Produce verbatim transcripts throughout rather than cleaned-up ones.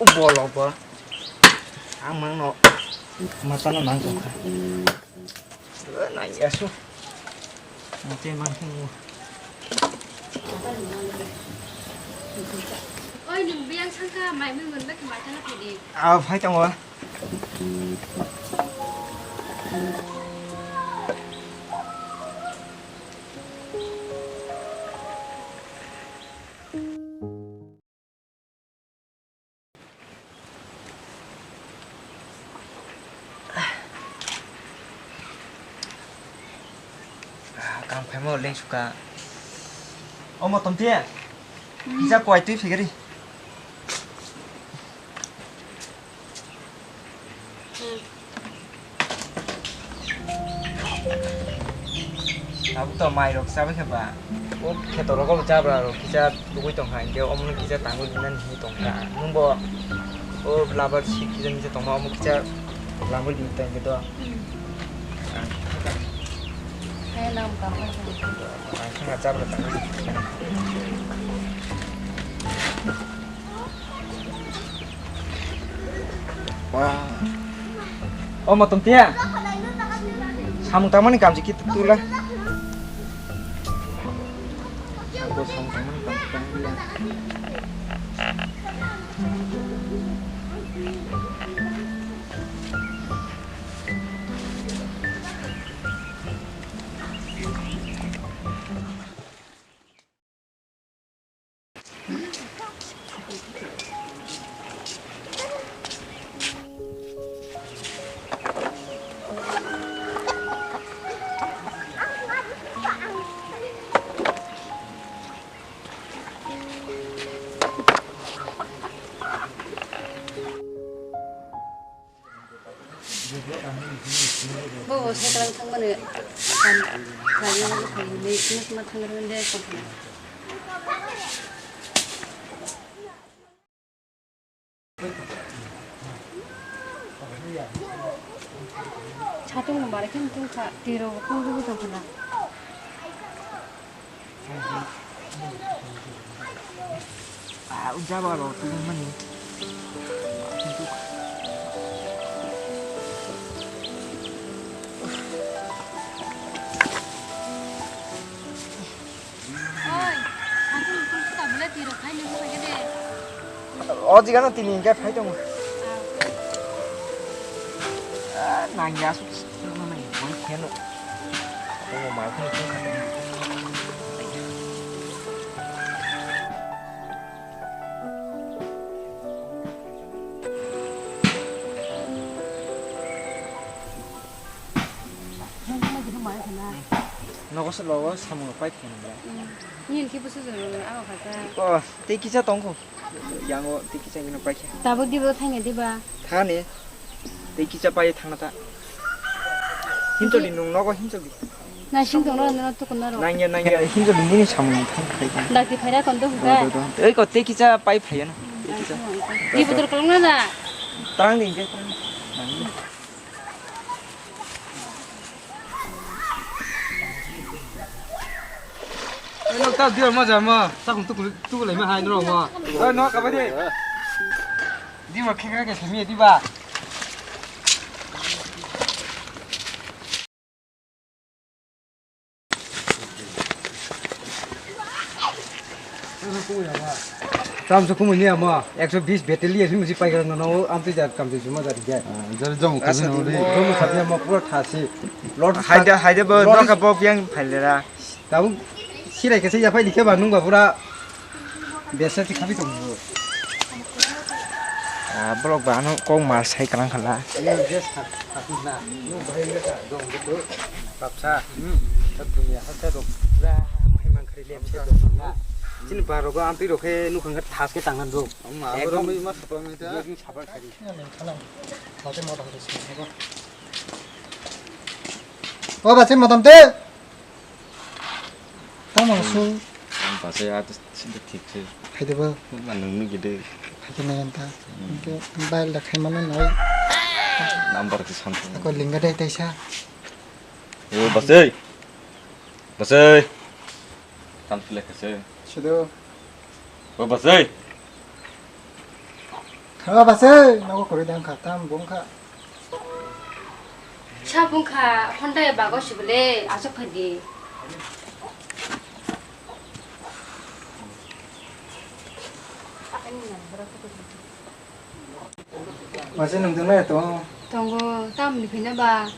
O bolok bo. Ang mangno matano nang tongkha. Nang yasu. Ang tei mang khe ngu. Oi, nwng biyang sangkha, mai mui mwnba khe mai tana phai di. Ah, phai tongo. Kam khaima leng suka. Omo tomte. Kisa koi twi phigari. Tabuk to mai rok chabai khe ba. O kheto rogo bo chabra rok kisa tugui tong kha, hinkhe omono kisa tangwi rinani hinwi tong kha. Nwng bo o labar si kisa misa tongma omo kisa lamwi di tong khe to. Ang thangkha. Ang thangkha chabra tangwi. Wah. O motom tiya. Samung tangmani kamji kit tula. Samung tangmani kamji tangmani. Bo bo sai kalang thangmani kam khaina bo khaina nei sima sima thangrwngde tongkha. Satung no bare khe tongkha tiro kung kung tongkha na. Ah, ujaba lo tu mani. Oi, satung kung kung ta bole tiro khai ni mo khai de. O jigano tini hingke phai tongo. Ah, nangya asuk sukno nai boi kheno. Omo mai kheno tong kha. Nogo se logo samung pai kheno bla. Nini khe busu jora ago kha ta. O, tei kisa tongkho. Yango tei kisa gino paikha. Tabuk dibo thangya diba? Thani. Tei kisa pai thangna ta. Himcholi nung nogo himcholi. Naising tongno no tukun naro. Nangya nangya himcholi nini samung thang khai. Dakti phaira kon do huga. Oi ko tei kisa pai phaiya na. Tei kisa. Di butur kolong na da. Tang ni je. Oi, nok ta dia ma ja ma, ta kum tu tu lai ma hai no ma. Oi, nok ka ba de. Di ma khek khek se mi di ba. Tam so kumui ni ama, ekso bis beteli ya, simi si pai kara no, no, am tu jat kam tu suma jat ya. Jari jong kasi no ri. Jong kasi ama pura thasi. Lot haida, haida bo, lot doka bo yang phailera. Tabuk sirai kese ya phai dikhe ba nung ba pura besa ti khabi tong bo. Ah, borok ba ano kok mar sai kalang khala. Ano bes thak thak na. Nung bahai nung ka dong bo. Kapsa. Hmm. Tat dunia ha ta dong. Pura mahai mang khari lem se dong na. Chini ba rogo amtwi rokhe nukhang thas ke tangan dong. Ama abo rong ma sapa mai ta. Ekdom sapa khari. O ba se motom te. Tamo su. Ang basa ya to sida thik se. Phaide bo. Ma nung ni gede. Phaide na yanta. Hmm. Ke bail da khai mano noi. Number ke san. Ako linga dai taisa. O basai. Basai. Tan pile kase. Sido. O basai. Aba se, nogo kori dang kha, tam bung kha. Sa bung kha, Honda ya bago sibole, asok kha di. Mase nung tong nai to. Tongo, tam ni phina ba.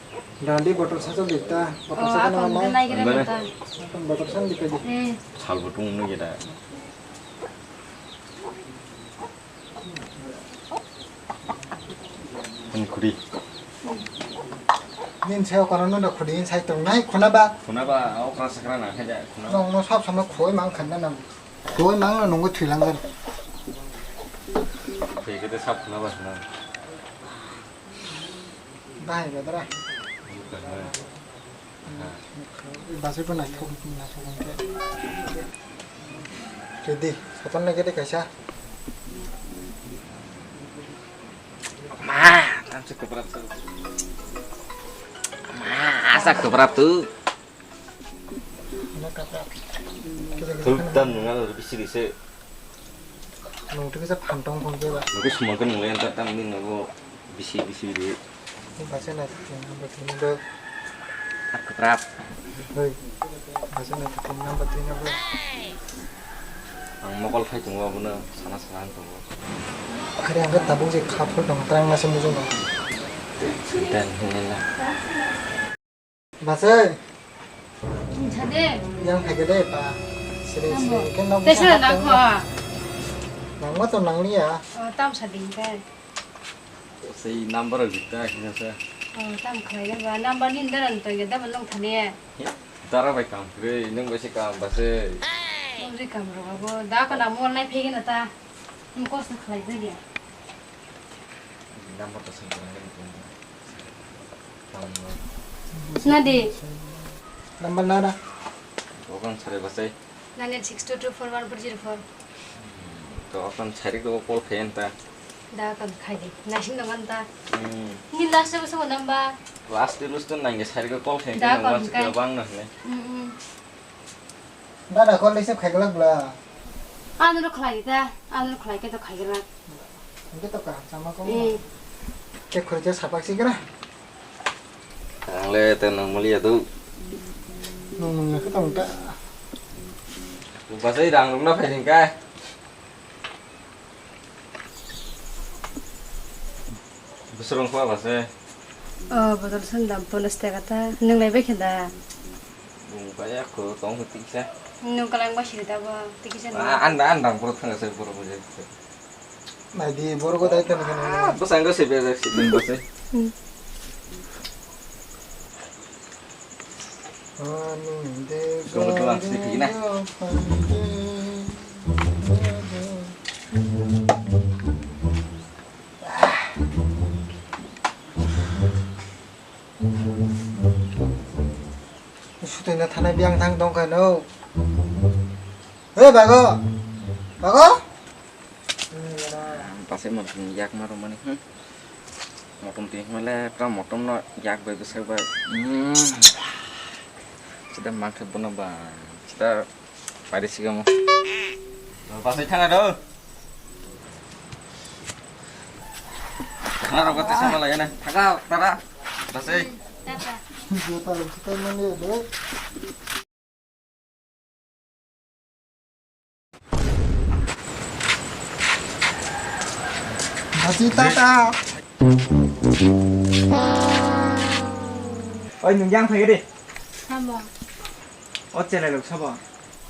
Dandi botol sa chol dikta, botol sa kana ma. Nai gira ta. Botol sa dikta di. Eh. Sal bo tung nung ya da. Ani khudi. Nin se okano no khudi sai tong nai khuna ba. Khuna ba, okra sakra na khaja khuna. Nong no sab sama khoi mang khan na nam. Khoi mang no nongo thwi lang gar. Khoi ke de sab khuna ba na. Bahai ga dara. Basai bo naithok, naithok hwnkhe. Ready, soton nai gede kaisa. Ma, tamsa kwbrak tu. Ma, asa kwbrak tu. Ano kata. Thuk tan nunga bisi bisi. Nung twi kisa phan tong phone khe ba. Nung khe sumang khe nung le enta tang ni nogo bisi bisi ri. Ni bacha na tin number tin number. Ak krap. Hoi. Bacha na tin number tin number. Ang mokol phai tongo abono sana sana tongo. Hari ang khe tabuk je kha phol tong trang na se mujung. Sinta ni la. Basai. Sade. Yang phai de pa. Siri siri ke nang. Tesa na kho. Nang ma to nang liya. Oh, tam sading kai. Sei number kita kita sa. Oh, tam khai ba number ni daran to ya da long thane. Dara bai kam kre, nang bai se kam ba se. Nang ri kam ro ba da ka na mo nai phege na ta. Nang kos na khlai de ya. Number to sing khe nang. Sina di. Number nara. Okan sare basai. Nine eight six two two four one four zero four. To okan sare ko call khayan ta. Da kan khai di. Nasing dong kan ta. Hmm. Ni last ko sama number. Last di lus tu nangge sare ko call khayan. Da kan kai. Bang na ne. Hmm. Dada, call receive khai glak bla. Ano ro khlai ta, ano ro khlai ke to khai glak. Hingke to kaham sama ko. Eh. Ke khoi ke sapak si gra. Ang le te nang muli adu. Nung nung ya khe tong ta. Basai rang rung na phai ring kai. Bwswrwng kha ba se? Oh, botol sandam pono stek ata. Nung lai bai khe da? Nung bai ya ko tong ko tiksa. Nung kalang ba siri ta ba tiksa nung. Ah, anda, anda, borok thang se, borok je. Nai di, borok dai ta nung. Ah, bwsang go se be, se nung ba se. Hmm. Ani de. Kung tu ang sini kagina. Sutui na thanai biyang thang tong kha no. Hei bago. Bago. Pasai motom yak ma romani, hmm. Motom twi hwnle pra motom no yak bai bwsak bai. Hmm. Sida mangkhe bono ba. Sida paide sigamo. Pasai thana do. Thana rogo te sama lagana. Thaka tara. Pasai. Tata. Jota jota mane do. Haji tata. Oi, nung yang phai de. Samo. O chele lok sabo.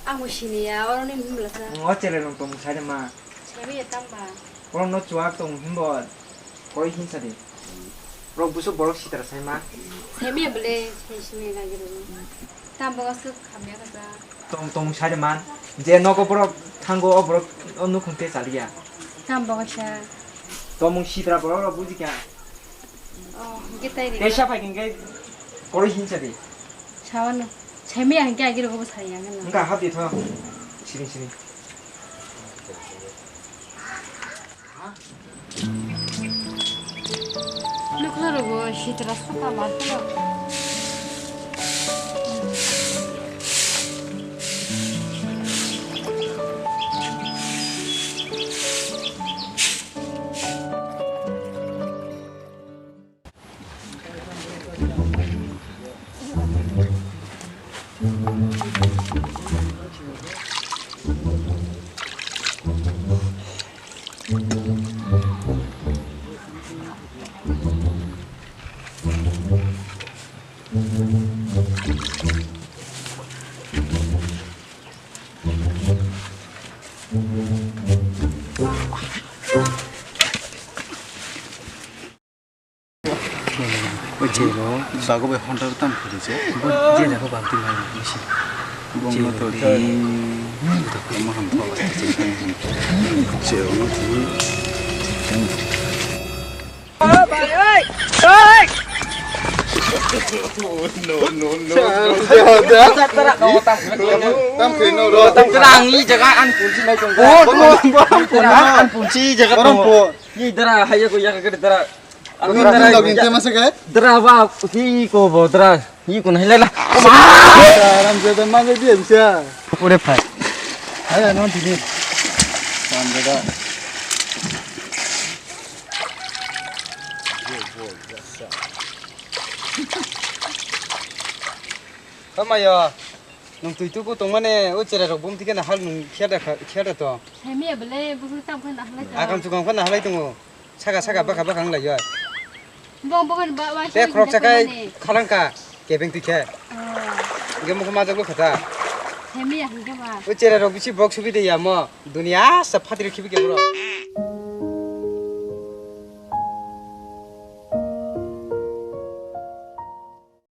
Amo sini ya, oro ni mula sa. O chele lok tong sai de ma. Sabi ya tamba. Oro no chuak tong himbo. Koi hinsa de. Rok buso borok sitra sai ma. Sabi ya bele, sai simi lagi ro. Tam bogo swk khamya kha ta. Tong tong sai de man. Je nogo borok thango o borok o nukhung te chaliya. Tam bogo sa. Tomung sitra borok rok buji kha. Oh, hingke tai ri. Tesa phai hingke koro hinsa di. Sawano. Semi hingke agi rogo bo sai yang na. Hingka hap di tho. Sini sini. Nukla rogo sitra saka ma tho. Bago bai honda tam khudi je. Bo je jago bang tin mai misi. Bong no to di. Mo ham to. Je no di. No, no, no. Tam khe no ro. Tam khe ang i jaga an punsi nai tong. An punsi jaga tong. Ni dara hayo ko ya ka dara. Ang dara. Dara ba hi ko bo dara. Hi ko nai la la. Ram je da ma je dia bisa. Ore phai. Hai no dini. Ram je da. Tamayo. Nwng twi tuku tongmani o chera rok bum tikhe nahal nwng khiya da kha-, khiya da to. Hemiya bele buphuru tam khe nahalai ta. Akam chukam khe nahalai tongo. Saka saka bwkha bwkha wng lai yo. Bo bo ba wa. Te khorok chakai khalangka kebeng tikhe. Ge mukhu majak lo khata. Hemiya hingke ba. O chera rok bisi bok subi de ya mo. Dunia sa phatri khibi ke bro.